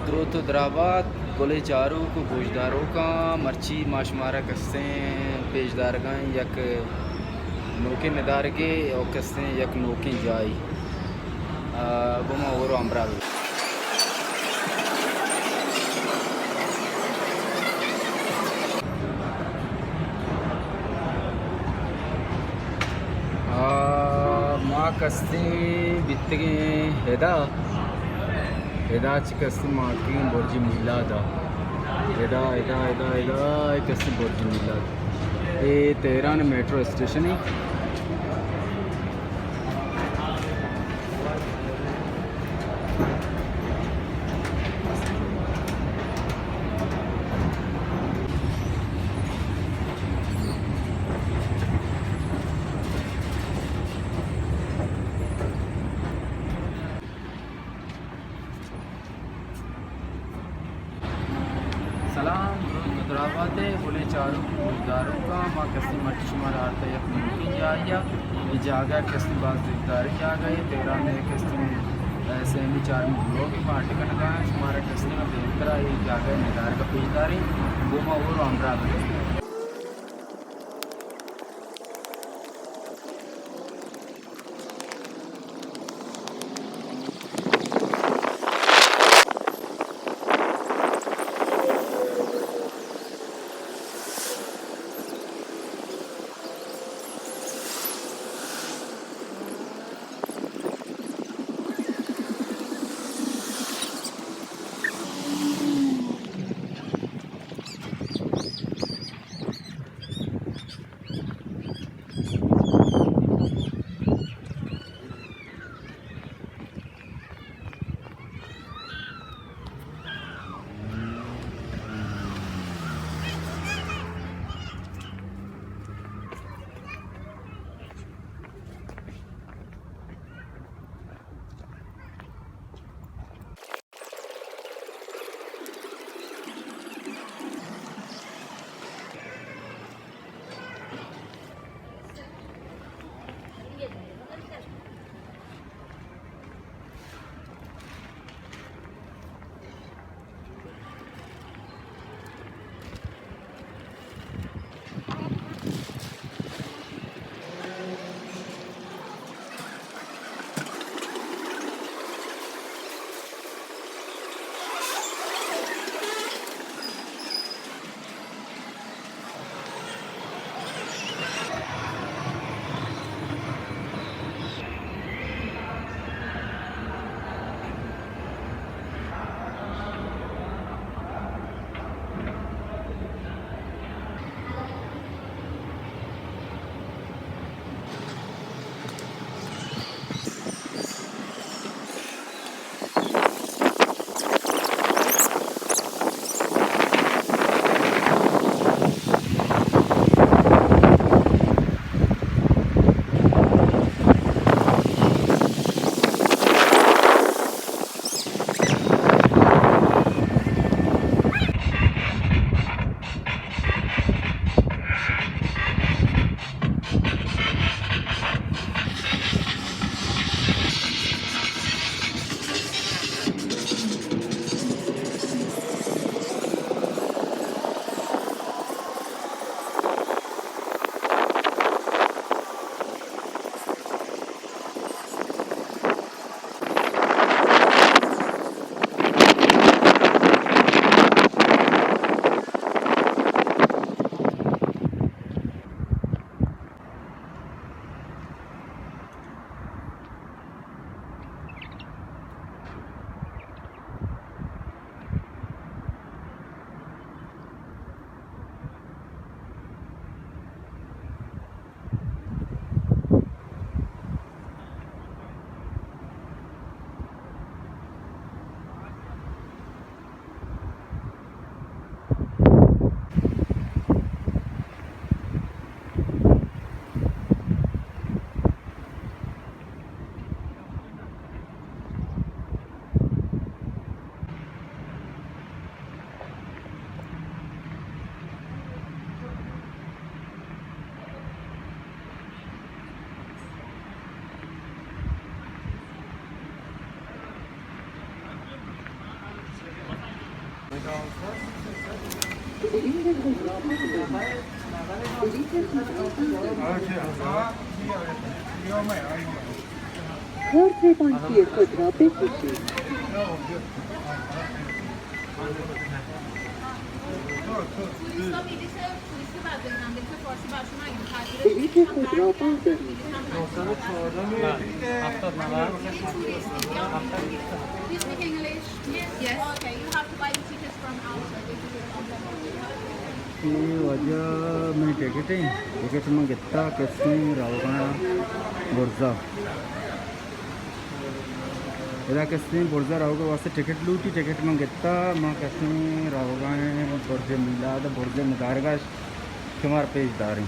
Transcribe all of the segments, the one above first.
دروت و درابات گلیں چاروک و گوشداروکاں، مرچی ما شمارا کستیں پیش دارگاں یک نوکیں ندارگے و کستیں یک نوکیں جائی۔ آ، گوں ما ہور و ہمراہ بے۔ آ، ما کستیں بیتگیں ادا، ادا چہ کستیں ما اتکگیں برج میلاد ءَ۔ ادا، ادا، ادا، ادا، اے کستیں برج میلاد۔ اے تہران میٹرو اسٹیشن ایں۔ سلام، درود مدرآباد ءَ گلیں چاروک و گوشداروکاں، ما کستیں مرچی شمارا آرتہ یک نوکیں جاہے ءَ۔ اے جاگہ کستیں باز دلداریں جاگہے، تہران ءِ کستیں، اے، سیمی چارمی بلوک ءَ ما اڈ کنگا ایں، شمارا کستیں ما دیمترا اے جاگہ ءِ ندارگ ءَ پیش داریں، گوں ما ہور و ہمراہ بے۔ کارت زبانکی خود را بکشید. بلیط خود را بردارید. اے واجہ منی ٹکٹ ایں، ٹکٹ من گتا، کسیں روگاں برزا. ادا کسیں برزا روگ ءِ واسطہ ٹکٹ لوٹی، ٹکٹ من گتا، ما کسیں روگاں برج میلاد، برج ندارگا شمار پیش داریں.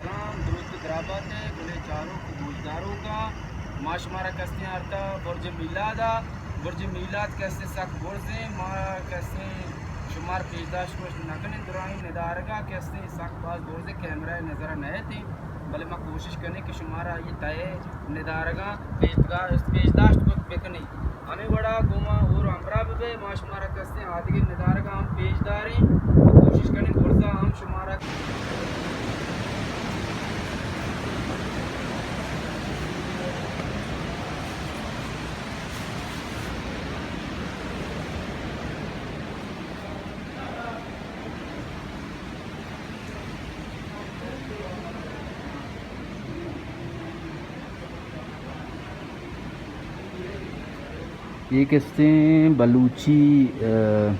سلام، درست دراہ بات ئے، گلیں چاروک، گوشداروکاں، ما شمارا کستیں آرتا برج میلاد ءَ، برج میلاد کستیں سک برزیں، ما کستیں شمار پیشداشت کت نہ کنیں، درائیں ندارگا کستیں سک باز برزیں، کیمرہ نظر نہ ایتیں، بلے ما کوشش کنیں کہ شمارا آئی تہ ندارگاں پیشداشت، پیشداشت کت بکنیں۔ ہمے وڑا گوں ما ہور ہمراہ بہ بئے، ما شمارا کستیں آدگہ ندارگاں ہم پیش داریں و کوشش کنیں برزا ہم شمارا۔ اے کستیں بلوچی، آ،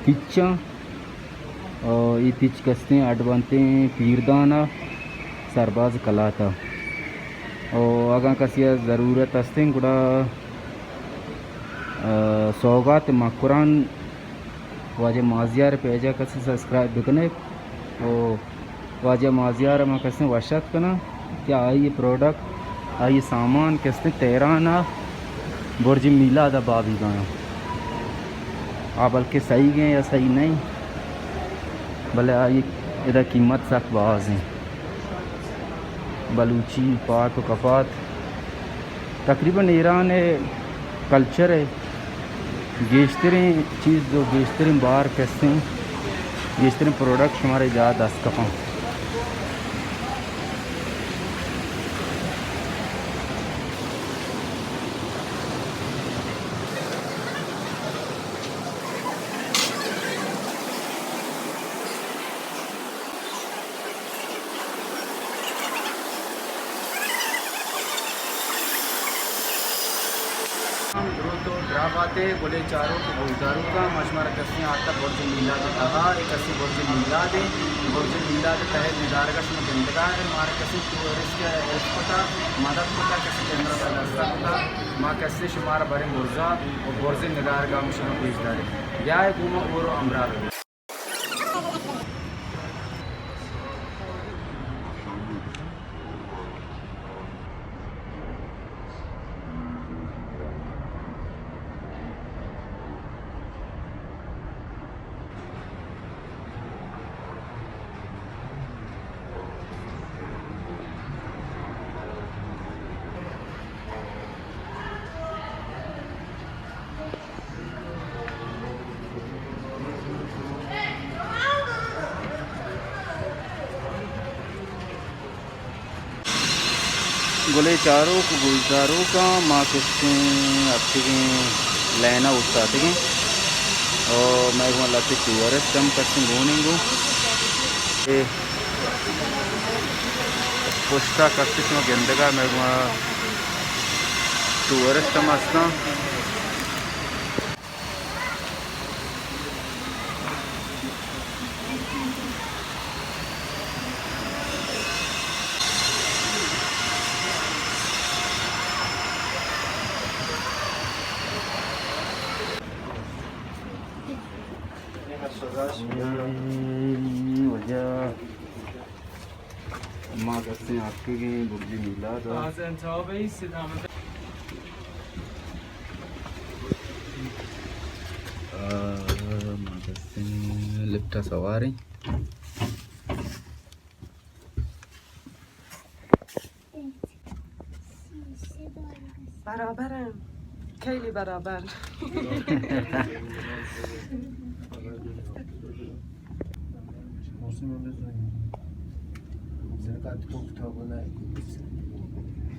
تچاں، آ، اے تچ کستیں اڈ بنتیں پیردان ءَ سرباز کلات ءَ۔ او اگاں کسی ءَ ضرورت ہستیں گڑا، آ، سوگات مکران واجہ مازیار پیج ءَ کسے سبسکرائب بکنے۔ او واجہ مازیار ءَ ما کسے وش اتک کناں کہ آئی پروڈکٹ، آئی سامان کسے تہران ءَ برج میلاد ءَ بابی گایا۔ آ بلکہ صحیح گئے یا صحیح نہیں، بلے آئی ادا قیمت سک باز ہیں۔ بلوچی پات و کپات تقریباً ایران ءِ کلچر ءِ گیشتریں چیز و گیشتریں بار کستیں، گیشتریں پروڈکٹ شمارا ادا دست کپاں۔ درود و دراہ بات ئے، گلیں چاروک و گوشداروکاں، ما شمارا کسیں آرتا برج میلاد ءِ تہا، اے کسیں برج میلاد ایں، برج میلاد ءِ تہا ندارگ ءَ شما گندگا ئے، مارا کسیں ٹورسٹ ءَ ہیلپ کتا، مدد کتا، کسیں کیمرہ پہ دستا کتا، ما کسیں شمارا بریں برزا و برزیں ندارگ ءَ ہم شما پیش داریں۔ بیا ئے گوں ما ہور و ہمراہ بہ بئے۔ گلیں چاروک ءُ گوشداروکاں، ما کستیں اتکگیں لائن ءَ اوشتاتگیں ءُ مئے گوں لہتے ٹورسٹ ہم کستیں گون انت گوں اے پشت ءَ کستیں شما گندگ ءَ مئے گوں ٹورسٹ ہم ہستاں۔ ما کستیں اتکگیں برج میلاد ءَ۔ آ، ما کستیں لفٹ ءَ سواریں۔ برابر ہیں، خیلی برابر۔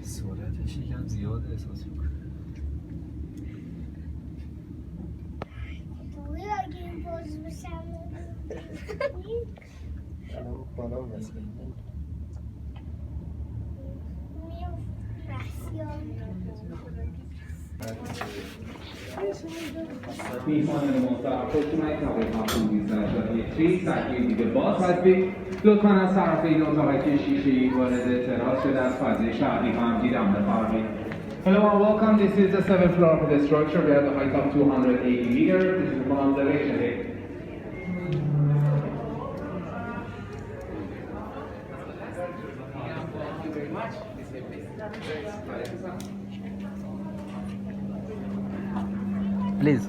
سرعتش یکم زیاد احساس می‌کنم. می‌خوام به مصطفی شما یک نفر خواستم بیست و هشت. یک چیز تاکید دیگه باز هستی. لطفاً از طرف این اتاقک شیشه‌ای وارد تراس شده از فضای شهری خواهم دیدم. بفرمایید. Hello and welcome. This is the seventh floor of the structure. We have the height of two hundred eighty meters. This is one observation deck. Please.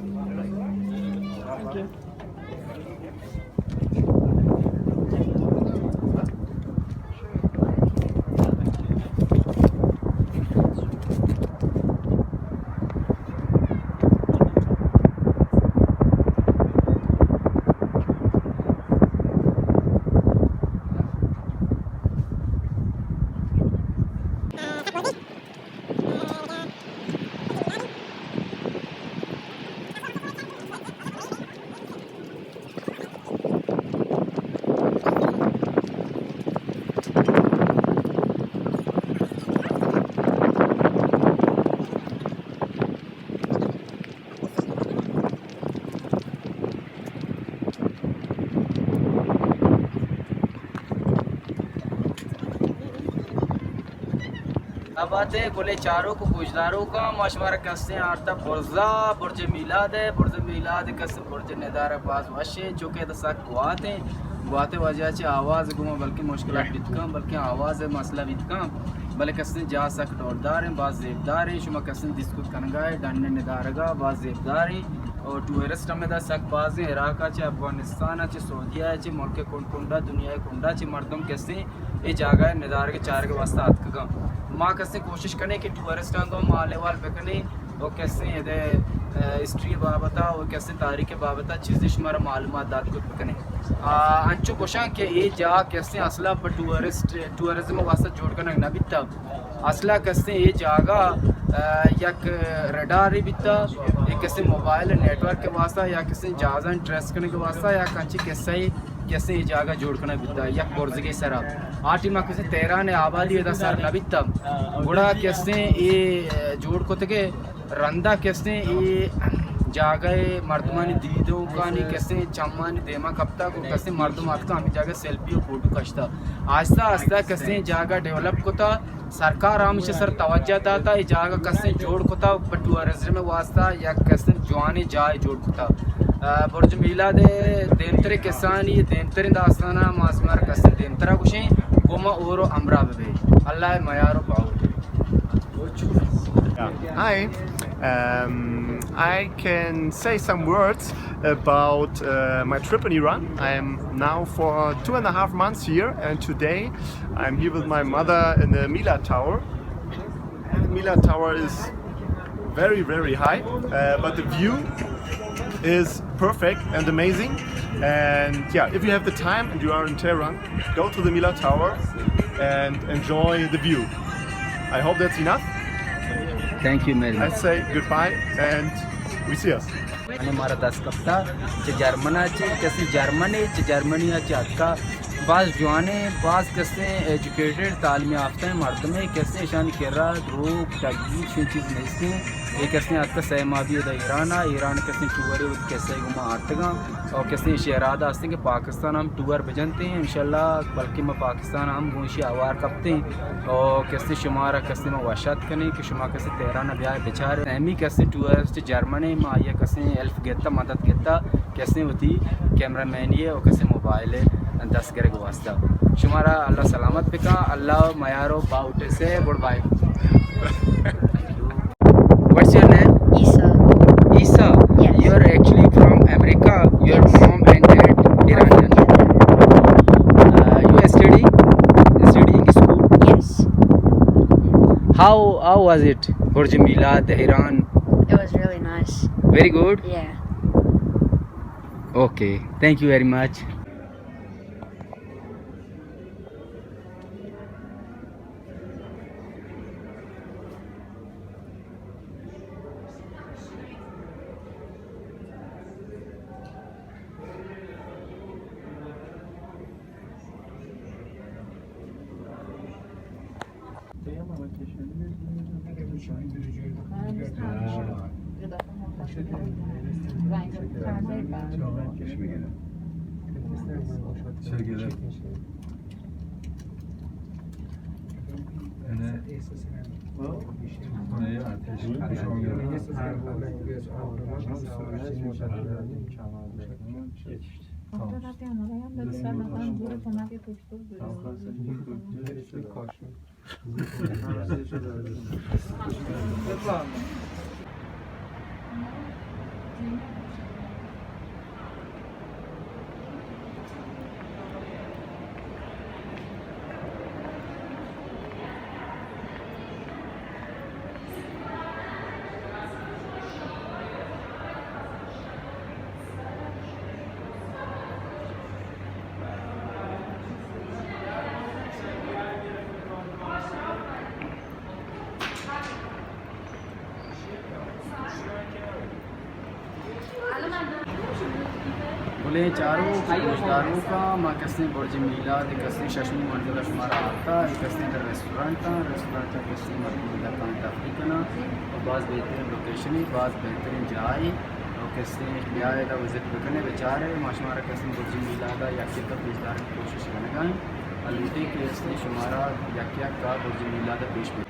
اباتے گلیں چاروک ءُ گوشداروکاں، ما شمارا کستیں آرتا برزا، برج میلاد ءَ، برج میلاد ءَ کستیں برج ندارگ باز وش ایں، چونکہ ادا سک گوات ایں، گوات ءِ وجہ چہ آواز گوما بلکیں مشکلات بیت کن، بلکیں آواز ءِ مسئلہ بیت کن، بلے کستیں جاہ سک ڈولدار ایں، باز زیبدار ایں، شما کستیں دیسکوت کنگا اے، ڈن ندارگا باز زیبدار ایں، اور ٹورسٹ ہم ادا سک باز ایں، عراق ءَ چہ، افغانستان ءَ چہ، سعودیہ ءَ چہ، ملک کنڈ کنڈا، دنیا کنڈا چہ مردم کستیں اے جاگہ ءِ ندارگ ءِ چارگ ءِ واستہ اتکگاں۔ ما کستیں کوشش کنیں کہ ٹورسٹاں گوں ما حال احوال بکنیں ءُ کستیں ادے، ا، ہسٹری ءِ بابت ءَ ءُ کستیں تاریخ ءِ بابت ءَ چیزے شمارا معلومات دات کت بکنیں۔ آ، انچو گوشاں کہ اے جاہ کستیں اصلا پہ ٹورسٹ، ٹورزم ءِ واستہ جوڑ کنگ نہ بیتگ۔ اصلا کستیں اے جاگہ، ا، یک ریڈارے بیتگ، اے کستیں موبائل نیٹورک ءِ واستہ یا کستیں جہازاں ٹریس کنگ ءِ واستہ یا کچی کسے کسے اے جاگہ جوڑ کنگ بیتگ، یک برزگے سرا۔ آ ٹیما کسے تہران ءِ آبادی ادا سر نہ بیتگ۔ گڑا کسے اے جوڑ کتگے رندا کسے اے جاگہ ءِ مردمانی دیدوکانی کسے چمانی دیما کپتگ ءُ کسے مردم آتکا ہمے جاگہ سیلفی ءُ فوٹو کشتگ۔ آہستہ آہستہ کسے جاگہ ڈیولپ کتگ۔ سرکار ہمیشی سر توجہ داتا، اے جاگہ کسے جوڑ کتا پہ ٹورزم واسطہ یک کسے جوانیں جاہے جوڑ کتا۔ آ، برج میلاد ءِ دیمتریں کسانی، دیمتریں داستانا ما شمارا کسے دیمترا گوشیں، گوما اور و ہمراہ ببے۔ اللہ ءِ میار و باہوٹ۔ Hi. Um, I can say some words about, uh, my trip in Iran. I am now for two and a half months here, and today I'm here with my mother in the Milad Tower. The Milad Tower is very, very high, uh, but the view is perfect and amazing. And yeah, if you have the time and you are in Tehran, go to the Milad Tower and enjoy the view. I hope that's enough. Thank you very much. I say goodbye and we see us. انے مارا دست کپتا چہ جرمن ءَ، چہ کسیں جرمنے، چہ جرمنی ءَ چہ اتکا، باز جوانیں، باز کسیں ایجوکیٹڈ، تعلیم یافتہ مردمے، کسیں اشانی کرا دروگ، ٹگی، چین چیز نیستیں۔ اے کسیں اتکا سئے ماہ بی ادا ایران ءَ، ایران کسیں ٹورے وتی کسہ گما آتگاں۔ اور کسیں شہراد ہستیں کہ پاکستان ہم ٹور بجنتیں، انشاءاللہ بلکہ ما پاکستان ہم گوں ایشی آوار کپتیں۔ اور کسیں شمارا کسیں ما وشات کنیں کہ شما کسیں تہران بیائے بچارے۔ ہمی کسیں ٹورسٹ جرمنے ما آیا کسیں ہیلپ گتا، مدد گتا، کسیں وتی کیمرہ مینی ہے اور کسیں موبائل ہے دست گرگ واسطہ۔ شمارا اللہ سلامت بکا، اللہ میارو باوٹے سے، good bye. What's your name? Isa. Isa, yes. You are actually from America. Your, yes, mom and dad Iranian. Yes. Uh, you study, study in school? Yes. How, how was it? Burj Milad, Iran. It was really nice. Very good? Yeah. Okay. Thank you very much. بلے چاروک، گوشداروکاں، ما کسیں برج میلاد ءِ کسیں ششمی منزل ءَ شمارا آرتا، اے کسیں در ریسٹورنٹ آں، ریسٹورنٹ ءَ کسیں مردم دکان تفریح کناں، و باز بہترین لوکیشن ہے، باز بہترین جاہے، و کسیں بیا ادا وزٹ بکنے، بچارے، ما شمارا کسیں برج میلاد ءَ یک یک ءَ پیش دارگ ءِ کوشش کنگا ایں، و لوٹیں کہ کسیں شمارا یک یک ءَ برج میلاد ءَ پیش بکنے۔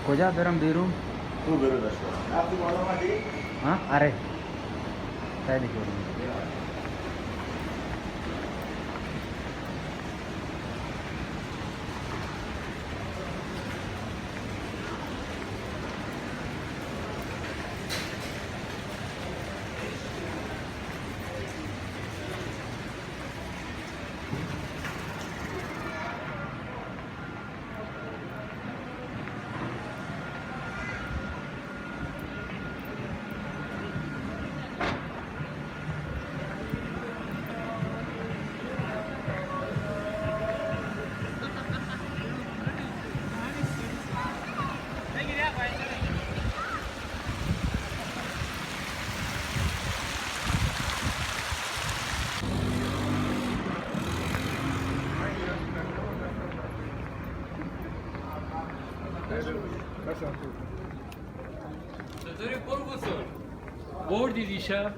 کجا برم بیرون؟ تو برو دشت۔ ہاں، ارے۔ تیلی کورم۔ چطوری پروفسور؟ بردی دیشب؟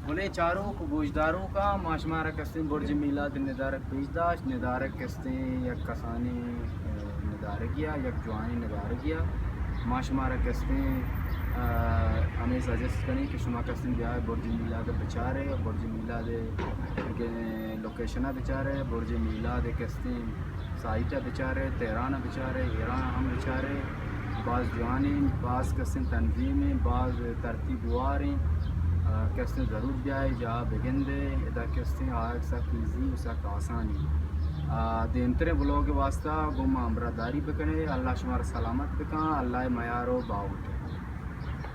گلیں چاروک و گوشداروکاں، ما شمارا کستیں برج میلاد ندارگ پیش داشت۔ ندارگ کستیں یک کسانیں، اه، ندارگیا، یک جوانیں ندارگیا۔ ما شمارا کستیں، اه، ہمیں سجیسٹ کنیں کہ شما کستیں بیائے برج میلاد بچارے، برج میلاد لوکیشن ءَ بچارے، برج میلاد ءِ کستیں سائٹ ءَ بچارے، تہران ءَ بچارے، ایران ءَ ہم بچارے، باز جوانیں، باز کستیں تنظیمیں، باز ترتیب واریں، آ، کستیں ضرور بیائے، جاہ بگندے، ادا کستیں آیگ سک ایزی و سک آسانی۔ آ، دیمتریں بلاگ واسطہ گوں ما ہمراہداری بکنے، اللہ شمارا سلامت بکن، اللہ ءِ میار و باہوٹ۔